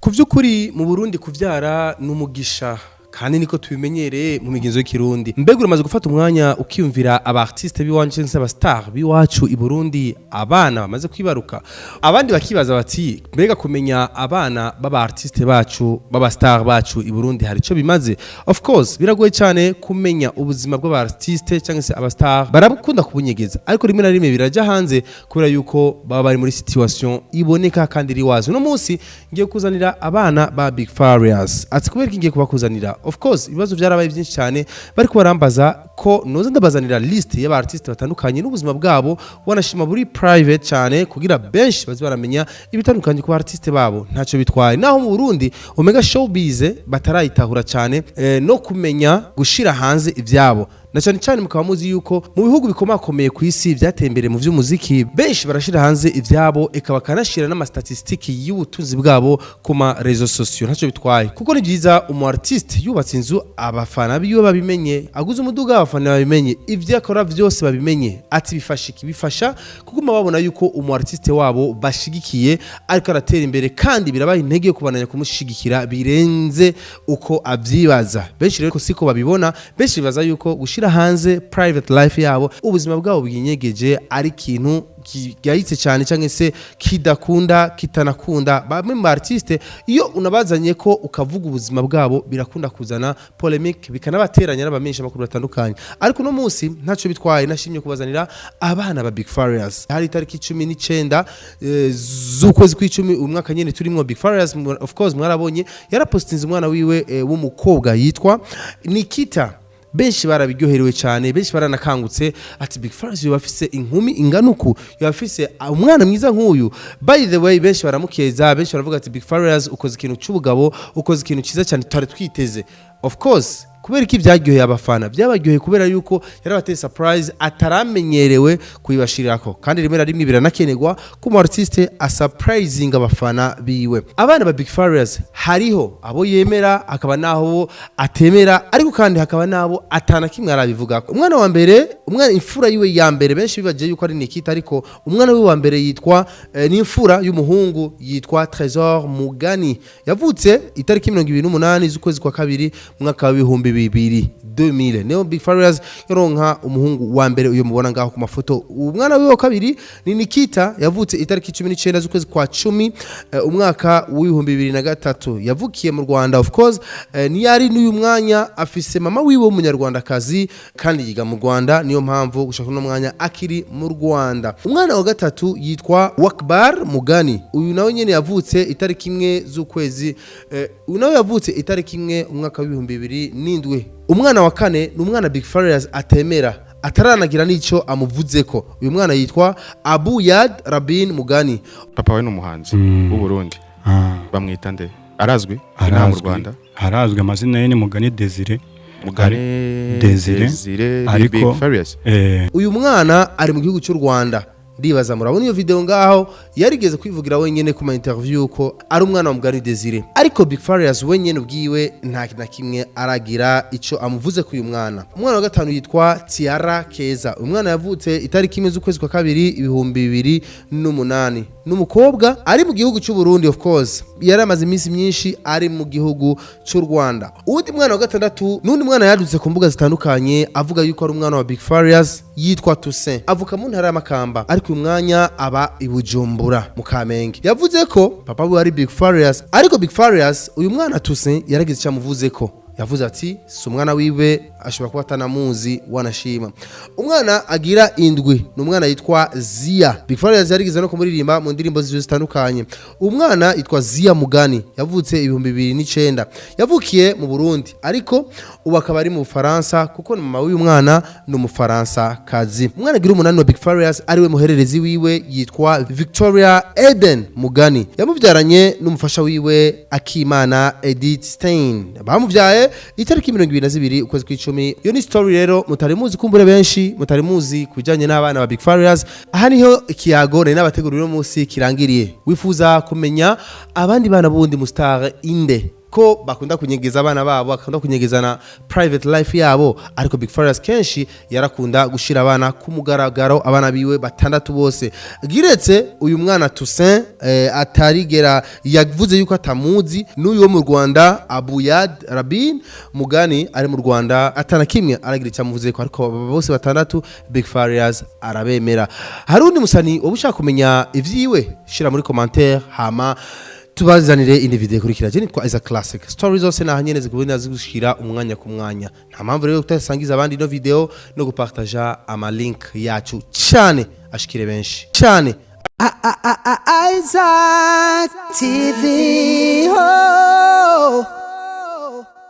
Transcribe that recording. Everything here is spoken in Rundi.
Ku by'ukuri, mu Burundi kuvyara ni umugisha kandi niko tubimenyereye mu migenzo y'Ikirundi. Mbega uramaze gufata umwanya ukiyumvira aba artiste b'iwacu cyangwa se aba star b'iwacu i Burundi, abana bamaze kwibaruka? Abandi bakibaza bati: "Mbega kumenya abana b'aba artiste bacu, b'aba star bacu i Burundi, hari ico bimaze?" Of course, biragoye cyane kumenya ubuzima bw'aba artiste cyangwa se aba star, barabukunda kubunyegeza, ariko rimwe na rimwe biraja hanze kubera yuko baba bari muri situation iboneka kandi iri wazi. Uno munsi ngiye kuzanira abana ba Big Farious. Ati: "Kubera iki ngiye kubakuzanira?" Of course, ibibazo byarabaye byinshi cyane, bariko barambaza ko noza ndabazanira list y'aba artiste batandukanye n'ubuzima bwabo, wanashima buri private cyane, kugira benshi baze baramenya ibitandukanye ku artiste babo. Ntacyo bitwaye naho mu Burundi omega showbiz batarayitahura cyane, no kumenya gushira hanze ivyabo, na cyane cyane mukaba muzi yuko mu bihugu bikomakomeye ku isi byateye imbere mu vy'umuziki, benshi barashira hanze ivyabo, eka bakanashira n'ama statistiques y'ubutunzi bwabo ku ma réseaux sociaux. Ntacyo bitwaye, kuko ni byiza umu artiste yubatse inzu, abafana biwe babimenye, aguze umuduga, abafana babimenye, ivyo akora vyose babimenye. Ati: "Bifasha iki?" Bifasha kuguma babona yuko umu artiste wabo bashigikiye ariko aratera imbere, kandi birabaha intege yo kubandanya kumushigikira birenze uko avyibaza. Benshi rero siko babibona. Benshi bibaza yuko gushira hanze private life yabo, ubuzima bwabo bwinyegeje, ari ikintu kigayitse cyane cyangwa se kidakunda, kitanakunda. Bamwe mu artiste, iyo unabazanye ko ukavuga ubuzima bwabo, birakunda kuzana polemique, bikanabateranya n'abamenyesha makuru batandukanye. Ariko uno munsi ntacyo bitwaye, nashimye kubazanira abana ba Big Farious. Hari itariki 19 z'ukwezi kw'icumi, umwaka nyene turimwo. Big Farious, of course mwarabonye, yarapostinze umwana wiwe w'umukobwa yitwa Nikita. Benshi barabiryoherewe cyane, benshi baranakangutse ati: "Big Farious yoba afise inkumi ingana uku, yoba afise umwana mwiza nk'uyu?" By the way, benshi baramukeza, benshi baravuga ati: "Big Farious, ukoze ikintu cy'ubugabo, ukoze ikintu cyiza cyane tutari twiteze." Of course, kubera iki byaryoheye abafana? Byabaryoheye kubera yuko yarabateye surprise ataramenyerewe kuyibashirirako, kandi rimwe na rimwe biranakenerwa ko umu artiste asurprising abafana biwe. Abana ba Big Farious, hariho abo yemera, akaba naho atemera, ariko kandi hakaba nabo atana kimwe arabivuga. Umwana wa mbere, umwana imfura yiwe ya mbere, benshi bibagiye yuko ari Nikita, ariko umwana wiwe wa mbere yitwa ni imfura y'umuhungu, yitwa Trésor Mugani. Yavutse itariki 28 z'ukwezi kwa kabiri, mu mwaka wa 2000, 2000, niyo Big Farious yaronka umuhungu wa mbere, uyo mubona ngaho ku mafoto. Umwana wiwe wa kabiri ni Nikita, yavutse itariki 19 z'ukwezi kwa 10, umwaka w'2003. Yavukiye mu Rwanda, of course, niyari n'uyu mwanya afise mama wiwe w'Umunyarwandakazi kandi yiga mu Rwanda, niyo mpamvu gushaka uno mwanya akiri mu Rwanda. Umwana wa gatatu yitwa Wakbar Mugani. Uyu nawe nyene yavutse itariki 1 z'ukwezi, uyu nawe yavutse itariki 1, umwaka w'2007. Umwana wa kane ni umwana Big Farious atemera, ataranagira n'ico amuvuzeko. Uyu mwana yitwa Abu Yad Rabin Mugani. Papa we ni umuhanzi w'u Burundi. Bamwita nde? Arazwi inaha mu Arazwi. Rwanda? Harazwi, amazina ye ni Mugani Desire. Mugani Desire. Desire. Ariko Big Farious. Uyu mwana ari mu gihugu cy'u Rwanda. Ndibaza murabona iyo video ngaho. Yarigeze kwivugira wenyene ku ma interview ko ari umwana wa Mugani Desire, ariko Big Farious wenyene ubwiwe nta na kimwe aragira ico amuvuze ku uyu mwana. Umwana wa gatanu yitwa Tiara Keza. Uyu mwana yavutse itariki 1 z'ukwezi kwa kabiri, 2008. N'umukobwa ari mu gihugu cy'u Burundi. Of course, yari amaze iminsi myinshi ari mu gihugu cy'u Rwanda. Uwundi mwana wa gatandatu n'undi mwana yadutse ku mbuga zitandukanye avuga yuko ari umwana wa Big Farious, yitwa Toussaint, avuka mu ntara y'Amakamba, ariko uyu mwanya aba i Bujumbura mu Kamenge. Yavuze ko papa we ari Big Farious, ariko Big Farious, uyu mwana Toussaint yaragize icyo amuvuze ko. Yavuze ati si umwana wiwe, ashobora kuba atanamuzi wanashima. Umwana agira indwi ni umwana yitwa Zia. Big Farious yarigeze no kumuririmba mu ndirimbo ziwe zitandukanye. Umwana yitwa Zia Mugani, yavutse 2009, yavukiye mu Burundi, ariko ubu akaba ari mu Bufaransa, kuko mama w'uyu mwana ni Umufaransa kazi. Umwana agira umunani wa Big Farious, ariwe muhererezi wiwe, yitwa Victoria Eden Mugani. Yamubyaranye n'umufasha wiwe Akimana Edith Stein, bamubyaye itariki 22 ukwezi kw'icumi. Iyo ni story rero mutari muzi, kumbure benshi mutari muzi ku bijyanye n'abana ba Big Farious. Aha niho ikiyago nari nabateguriye uno munsi kirangiriye. Wifuza kumenya abandi bana bundi mu star inde? Ko bakunda kunyegeza abana babo, bakunda kunyegezana private life yabo, ariko Big Farious kenshi yarakunda gushira abana ku mugaragaro, abana biwe batandatu bose, giretse uyu mwana Toussaint atarigera yavuze yuko atamuzi, n'uyu wo mu Rwanda Abuyad Rabin Mugani ari mu Rwanda atana kimwe aragira icyamuvuze ko, ariko aba bose batandatu Big Farious arabemera. Hari undi musani wowe ushaka kumenya ivyiwe, shira muri commentaire hama tubazanire indi video ikurikira. Je nitwa Isa Classic Stories, zose naha nyene zikubona zigushira umwanya ku mwanya. Nta mpamvu rero kutasangiza abandi ino video no gupartaja ama link yacu cyane ashikire benshi cyane. Isaac TV. Oh.